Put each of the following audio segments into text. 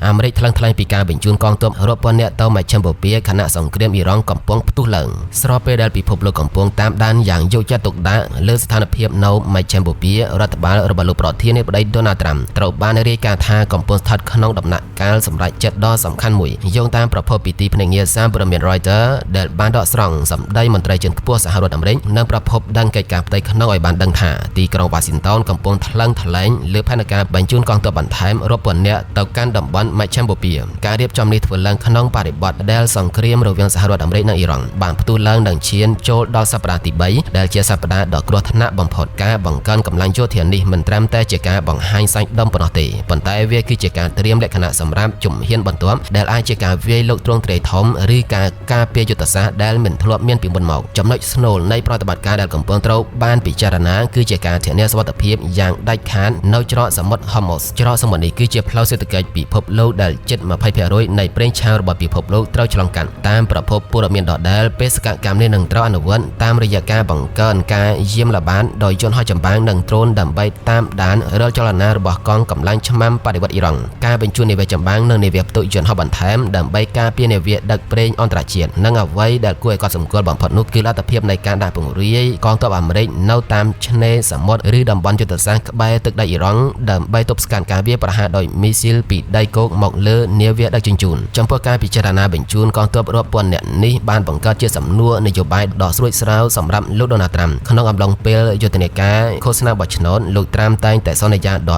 អាមេរិកថ្លឹងថ្លែងពីការបញ្ជូនកងទ័ពរាប់ពាន់នាក់ទៅមជ្ឈិមបូព៌ាខណៈសង្គ្រាមអ៊ីរ៉ង់កំពុងផ្ទុះឡើងស្របពេលដែលពិភពលោកកំពុងតាមដានយ៉ាងយកចិត្តទុកដាក់លើស្ថានភាពនៅមជ្ឈិមបូព៌ារដ្ឋបាលរបស់លោកប្រធានាធិបតីដូណាល់ត្រាំត្រូវបានរាយការណ៍ថាកំពុងស្ថិតក្នុងដំណាក់កាលសម្រេចចិត្តដ៏សំខាន់មួយយោងតាមប្រភពពីទីភ្នាក់ងារសារព័ត៌មាន Reuters ដែលបានដកស្រង់សម្ដីមន្ត្រីជាន់ខ្ពស់សហរដ្ឋអាមេរិកនិងប្រភពដឹងកិច្ចការផ្ទៃក្នុងឲ្យបានដឹងថាទីក្រុងវ៉ាស៊ីនតោនកំពុងថ្លឹងថ្លែងលើផែនការបញ្ជូនកងទ័ពបន្ថែមរាប់ពាន់នាក់ទៅកាន់តំបន់មជ្ឈិមបូព៌ាការរៀបចំនេះធ្វើឡើងក្នុងបរិបទដែលសង្គ្រាមរវាងសហរដ្ឋអាមេរិកនិងអ៊ីរ៉ង់បានផ្ទុះឡើងនិងឈានចូលដល់សប្តាហ៍ទី3ដែលជាសប្តាហ៍ដ៏គ្រោះថ្នាក់បំផុតការបង្កើនកម្លាំងយោធានេះមិនត្រឹមតែជាការបង្ហាញសាច់ដុំប៉ុណ្ណោះទេប៉ុន្តែវាគឺជាការត្រៀមលក្ខណៈសម្រាប់ជំហានបន្ទាប់ដែលអាចជាការវាយលុកទ្រង់ទ្រាយធំឬការការពារយុទ្ធសាស្ត្រដែលមិនធ្លាប់មានពីមុនមកចំណុចស្នូលនៃប្រតិបត្តិការដែលកំពុងត្រូវបានពិចារណាគឺជាការធានាសុវត្ថិភាពយ៉ាងដាច់ខាតនៅច្រកសមុទ្រហូម៉ូសច្រកសមុទ្រនេះគឺជាផ្លូវសេដ្ឋកិច្ចពិភពលោកដែលជិត 20% នៃប្រេងឆៅរបស់ពិភពលោកត្រូវឆ្លងកាត់តាមប្រភពព័ត៌មានដដែលបេសកកម្មនេះនឹងត្រូវអនុវត្តតាមរយៈការបង្កើនការយាមល្បាតដោយយន្តហោះចម្បាំងនិងដ្រូនដើម្បីតាមដានរាល់ចលនារបស់កងកម្លាំងឆ្មាំបដិវត្តអ៊ីរ៉ង់ការបញ្ជូននាវាចម្បាំងនិងនាវាផ្ទុកយន្តហោះបន្ថែមដើម្បីការពារនាវាដឹកប្រេងអន្តរជាតិនិងអ្វីដែលគួរឲ្យកត់សម្គាល់បំផុតនោះគឺលទ្ធភាពនៃការដាក់ពង្រាយកងទ័ពអាមេរិកនៅតាមឆ្នេរសមុទ្រឬតំបន់យុទ្ធសាស្ត្រក្បែរទឹកដីអ៊ីរ៉ង់ដើម្បីទប់ស្កាត់ការវាយប្រហារដោយមីស៊ីលពីដីគោកមកលើនាវាដឹកជញ្ជូនចំពោះការពិចារណាបញ្ជូនកងទ័ពរាប់ពាន់នាក់នេះបានបង្កើតជាសំណួរនយោបាយដ៏ស្រួចស្រាវសម្រាប់លោកដូណាល់ត្រាំក្នុងអំឡុងពេលយុទ្ធនាការឃោសនាបោះឆ្នោតលោកត្រាំតែងតែសន្យាដ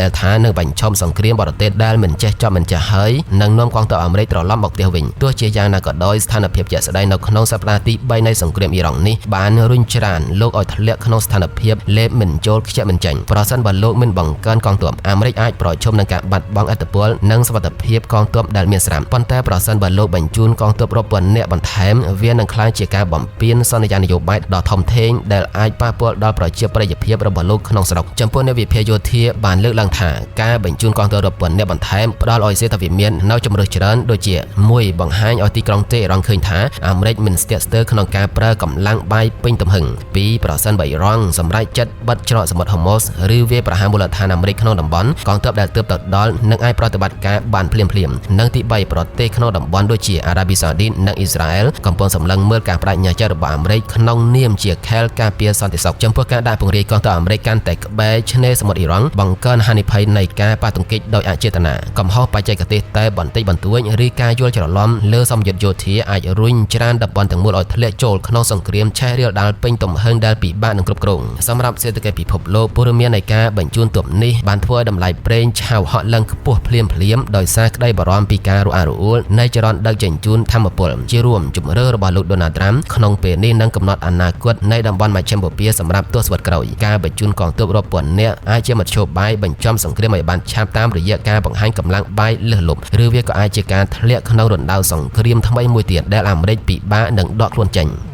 ដែលថានឹងបញ្ឈប់សង្គ្រាមបរទេសដែលមិនចេះចប់មិនចេះហើយនិងនាំកងទ័ពអាមេរិកត្រឡប់មកផ្ទះវិញទោះជាយ៉ាងណាក៏ដោយស្ថានភាពជាក់ស្ដែងនៅក្នុងសប្តាហ៍ទី3នៃសង្គ្រាមអ៊ីរ៉ង់នេះបានរុញច្រានលោកឲ្យធ្លាក់ក្នុងស្ថានភាពលេបមិនចូលខ្ជាក់មិនចេញប្រសិនបើលោកមិនបង្កើនកងទ័ពអាមេរិកអាចប្រឈមនឹងការបាត់បង់ឥទ្ធិពលនិងសុវត្ថិភាពកងទ័ពដែលមានស្រាប់ប៉ុន្តែប្រសិនបើលោកបញ្ជូនកងទ័ពរាប់ពាន់នាក់បន្ថែមវានឹងក្លាយជាការបំពានសន្យានយោបាយដ៏ធំធេងដែលអាចប៉ះពាល់ដល់ប្រជាប្រិយភាពរបស់លោកក្នុងស្រុកចំពោះអ្នកវិភាគយោធាបានលើកឡើងថាការបញ្ជូនកងទ័ពរាប់ពាន់នាក់បន្ថែមផ្ដល់ឲ្យសេដ្ឋវិមាននៅជម្រើសច្រើនដូចជា1បង្ហាញឲ្យទីក្រុងតេអ៊ីរ៉ង់ឃើញថាអាមេរិកមិនស្ទាក់ស្ទើរក្នុងការប្រើកម្លាំងបាយពេញទំហឹង2ប្រសិនបើអ៊ីរ៉ង់សម្រេចចិត្តបិទច្រកសមុទ្រហូម៉ូសឬវាយប្រហារមូលដ្ឋានអាមេរិកក្នុងតំបន់កងទ័ពដែលទើបទៅដល់នឹងអាចប្រតិបត្តិការបានភ្លាមៗនិងទី3ប្រទេសក្នុងតំបន់ដូចជាអារ៉ាប៊ីសាអូឌីតនិងអ៊ីស្រាអែលកំពុងសម្លឹងមើលការបដិញ្ញាចិត្តរបស់អាមេរិកក្នុងនាមជាខែលការពារសន្តិសុខចំពោះការដាក់ពង្រាយកងទ័ពអាមេរិកកាន់តែក្បែរឆ្នេរសមុទ្រអ៊ីរ៉ង់បង្កើនហានិភ័យនៃការប៉ះទង្គិចដោយអចេតនាកំហុសបច្ចេកទេសតែបន្តិចបន្តួចឬការយល់ច្រឡំលើសម្ពយុទ្ធយោធាអាចរុញច្រានតំបន់ទាំងមូលឲ្យធ្លាក់ចូលក្នុងសង្គ្រាមឆេះរាលដាលពេញទំហឹងដែលពិបាកនឹងគ្រប់គ្រងសម្រាប់សេដ្ឋកិច្ចពិភពលោកព័ត៌មាននៃការបញ្ជូនទ័ពនេះបានធ្វើឲ្យតម្លៃប្រេងឆៅហក់ឡើងខ្ពស់ភ្លាមៗដោយសារក្តីបារម្ភពីការរអាក់រអួលនៃចរន្តដឹកជញ្ជូនធម្មពលជារួមជម្រើសរបស់លោកដូណាល់ត្រាំក្នុងពេលនេះនឹងកំណត់អនាគតនៃតំបន់មជ្ឈិមបូព៌ាសម្រាប់ទសវត្សរ៍ក្រោយការបញ្ជូនកងទ័ពរាប់ពាន់នាក់អាចជាមធ្យោបាយបញ្ចប់សង្គ្រាមឲ្យបានឆាប់តាមរយៈការបង្ហាញកម្លាំងបាយលើសលប់ឬវាក៏អាចជាការធ្លាក់ក្នុងរណ្ដៅសង្គ្រាមថ្មីមួយទៀតដែលអាមេរិកពិបាកនឹងដកខ្លួនចេញ។